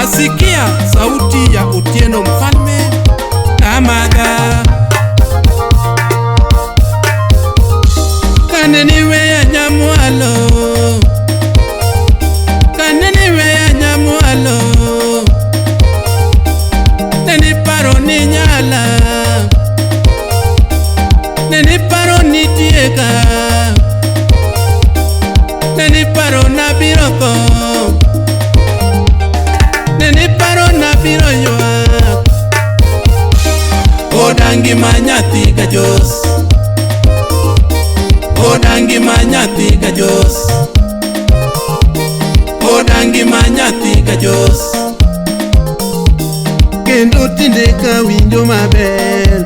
Asikia sauti ya Otieno Mfalme Kamaga. Kaneniwe ya nyamwalo, kaneniwe ya nyamwalo, neni paro ni nyala, neni paro ni tieka, neni paro na biro tho, neni paro na biro ywak. Oda ngima nyathi gajos, oda ngima nyathi gajos, oda ngima nyathi gajos. Kendo tinde kawinjo maber,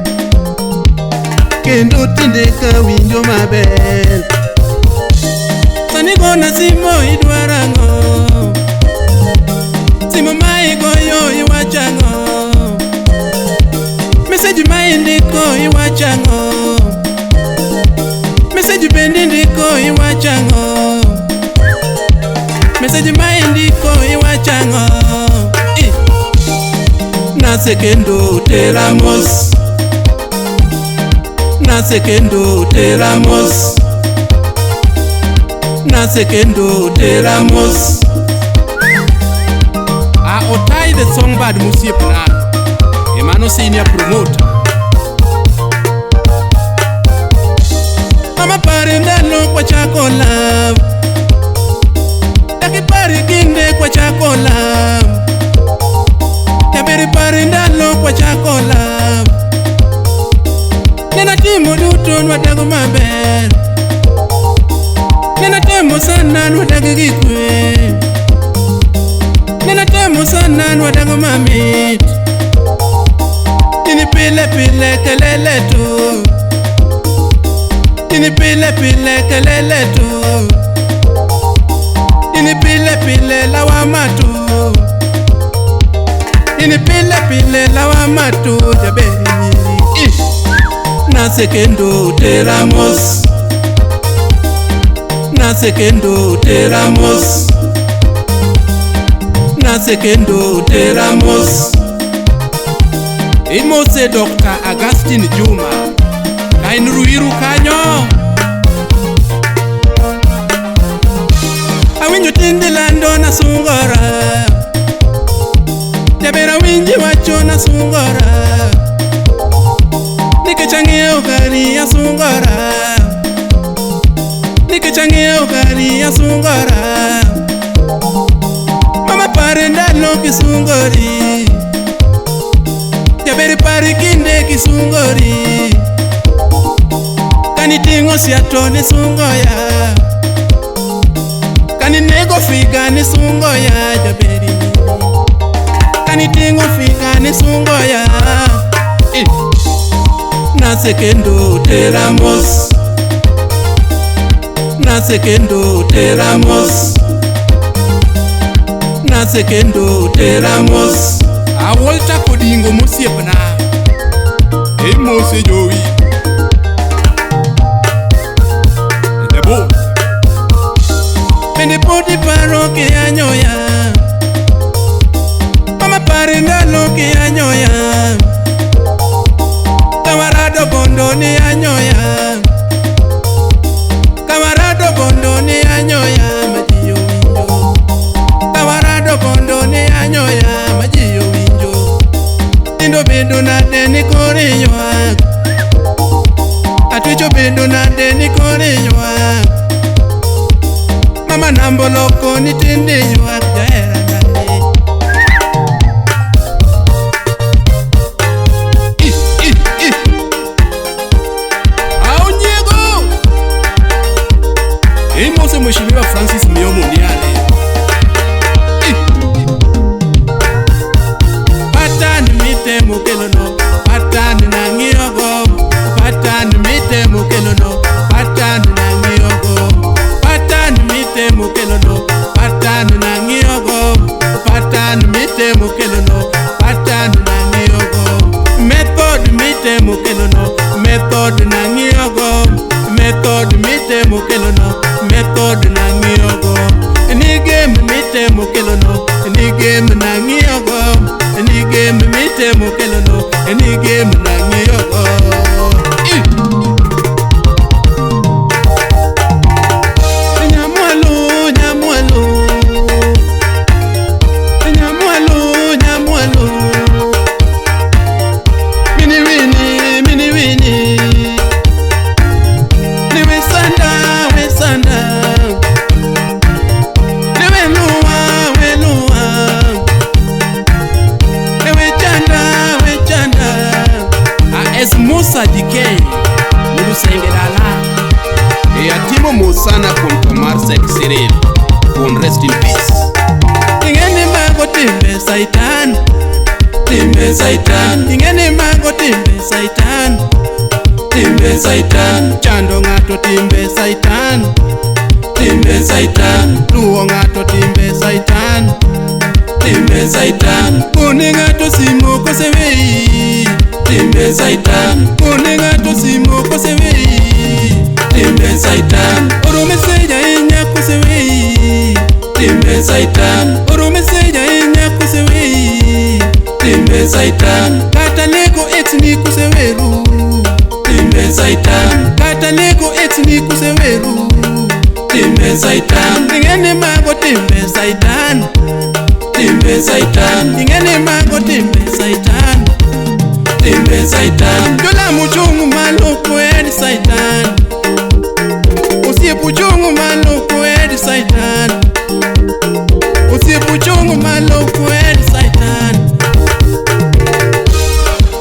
kendo tinde kawinjo maber. Sani gona simo idwaro ang'o? Simo ma igoyo iwacho ang'o? Message ma indiko iwacho ang'o? Message bende indiko iwacho ang'o? Message ma indiko iwacho ang'o? Nase kendo tera mos, nase kendo tera mos, nase kendo tera mos. A Otai the songbird mosiepna, emano senior promoter. Mama pare ndalo kwachako love, dakipari kinde kwachako love, jaberi pare ndalo kwachako love. Nena timo duto nwadago maber, nena temo sana nwadago gi kwe, nena temo sana nwadago mamit. Ini pile pile kelele tu, ini pile pile kelele tu, ini pile pile lawama tu, ini pile pile lawama tu jaberi. Nase kendo tera mos, nase kendo tera mos, nase kendo tera mos. Imose Dr. Augustine Juma, ka in Ruiru kanyo. Awinjo tinde lando nasungora, jaber awinji wacho nasungora, nikech ang'iewo gari asungora, nikech ang'iewo gari asungora. Mama pare ndalo kisungori, jaber pare kinde kisungori, kaniting'o siato nisungoya, kaninego figa nisungoya jaberi, kaniting'o figa nisungoya. Nase kendo tera mos, nase kendo tera mos, nase kendo tera mos. A Walter Kodingo mosiepna, imose jowi. Debo. Bende pod iparo kiyanyoya, mama pare ndalo kiyanyoya, kawarado bondo ni anyoya, kawarado bondo ni anyoya ma ji owinjo, kawarado bondo ni anyoya ma ji owinjo. Tindo bedo nade ni koro iywak, atwecho bedo nade ni koro iywak, mama nambo loko ni tinde ywak jahera nade. Aonyiego. Imose Mheshimiwa Francis Miomo Ndiale. Patan mitemo kelono, patan nang'iyogo, patan mitemo kelono, patan nang'iyogo, patan mitemo kelono, patan nang'iyogo, patan mitemo kelono, patan nang'iyogo, method mitemo kelono, method nang'iyogo, method mitemo kelono, method nang'iyogo, ni game mitemo kelono, ni game nang'iyogo. Gem mitemo kelono eni gem nang'iyogo. Nyamwalo, nyamwalo, nyamwalo, nyamwalo. Mini wini, mini wini. Ni wesanda, wesanda. Ni weluwa, weluwa. Ni wechanda, wechanda. AS Musa DK Mulusengelala. E atimo mos sana kuom tho mar Sek Cyril. Kuom rest in peace. Ing'eni mago timbe saitan, timbe saitan. Ing'eni mago timbe saitan, timbe saitan. Chando ng'ato timbe saitan, timbe saitan. Luwo ng'ato timbe saitan, timbe saitan. Kone ng'ato simo kosewei, timbe saitan. Kone ng'ato simo kosewei, timbe saitan. Oro message ahinya kosewei, timbe saitan. Oro message ahinya kosewei, timbe saitan. Kata lego ex ni koseweru, timbe saitan. Kata lego ex ni koseweru, timbe saitan. Ing'eni mago timbe saitan, timbe saitan. Ing'eni mago timbe saitan, timbe saitan. Jolamo chung' malo kwed saitan, osiepo chung' malo kwed saitan, osiepo chung' malo kwed saitan.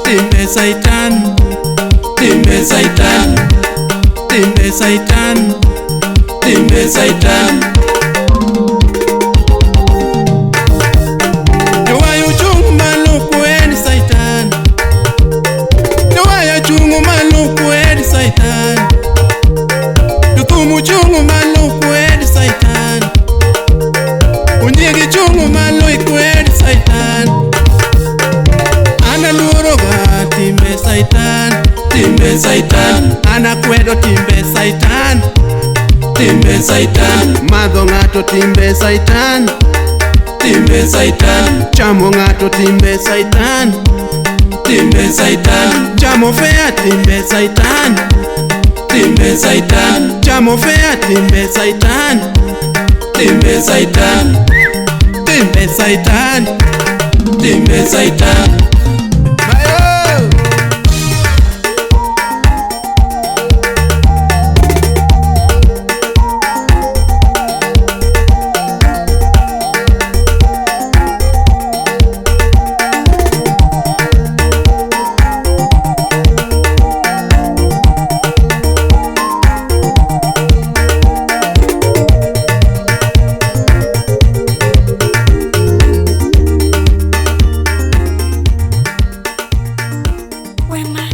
Timbe saitan, timbe saitan, timbe saitan, timbe saitan. Jowayo chung' malo kwed saitan, jowaya chung' malo kwed saitan, jothum chung' malo kwed saitan, ondiegi chung' malo kwed saitan. An aluoroga timbe saitan, timbe saitan. An akwedo timbe saitan, timbe saitan. Madho ng'ato timbe saitan, timbe saitan. Chamo ng'ato timbe saitan, timbe saitan. Chamo fea timbe saitan, timbe saitan. Chamo fea timbe saitan, timbe saitan, timbe saitan, timbe saitan. Bayo! Wema.